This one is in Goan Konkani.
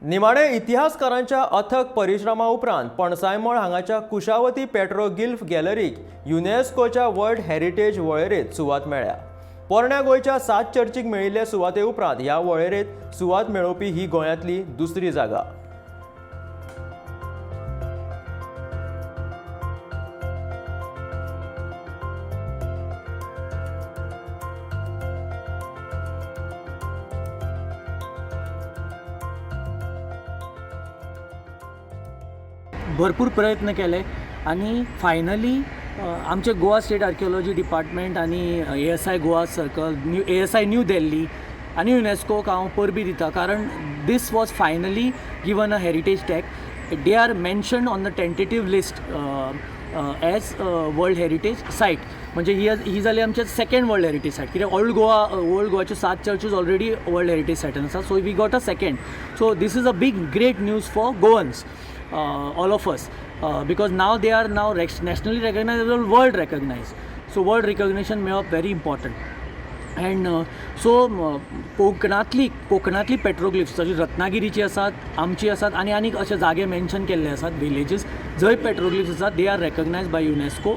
निमाणे इतिहासकारांच्या अथक परिश्रमा उपरांत पणसायमळ हांगाच्या कुशावती पेट्रोगिल्फ गॅलरीक युनेस्कोच्या वर्ल्ड हेरिटेज वळेरेंत सुवात मेळ्ळ्या. पोरण्या गोंयच्या सात चर्चीक मेळिल्ले सुवाते उपरांत ह्या वळेरेंत सुवात मेळोवपी ही गोंयांतली दुसरी जागा. भरपूर प्रयत्न केले आनी फायनली आमचे गोवा स्टेट आर्किओलॉजी डिपार्टमेंट आनी ASI Goa circle, new ASI New Delhi आनी युनेस्कोक हांव परबीं दिता, कारण this was finally given a heritage tag. They are mentioned on the tentative list as world heritage site. म्हणजे ही ही जाली आमचे सेकंड वर्ल्ड हेरिटेज सायट, कित्याक ओल्ड गोवाच्यो सात चर्चीज ऑलरेडी वर्ल्ड हेरिटेज सायटान आसा. So we got a second, so this is a big great news for Goans, all of us, because now they are now nationally recognized as well, world recognized. So world recognition मेळप very important. And so कोकणातली पेट्रोग्लिफ्स जशी रत्नागिरीची आसात, आमची आसात आनी आनीक अशे जागे मेन्शन केल्ले आसात, विलेजीस जंय पेट्रोग्लिफ्स आसात, they are recognized by UNESCO.